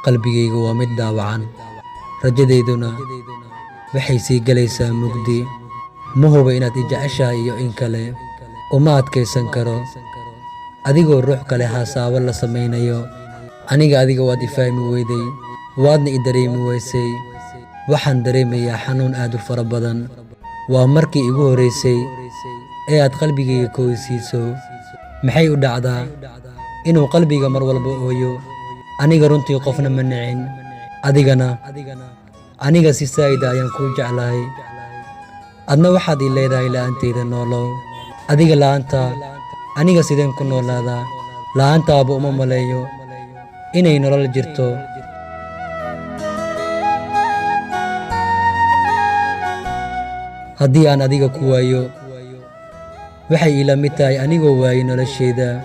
Qalbigayga waa mid dhaawacan, rajadayduna waxay sii galaysaa mugdi. Ma hubo inaad i jeceshahay iyo in kale. Uma adkaysan karo adigoo ruux kale haasaabo la samaynayo. Aniga adiga waad i fahmi weyday, waadna i dareemi weysay. Waxaan dareemayaa xanuun aad u fara badan. Waa markii igu horraysay ee aad qalbigayga ka oysiiso. Maxay u dhacdaa inuu qalbiga mar walba ooyo? Aniga runtii qofna ma nicin, adigana aniga si saa'id ah ayaan kuu jeclahay. Adna waxaad ii leedahay la'aantayda noolow. Adiga la'aanta aniga sideen ku noolaadaa? La'aantaaba uma maleeyo inay nolol jirto. Haddii aan adiga ku waayo, waxay ila mid tahay anigoo waayay noloshayda.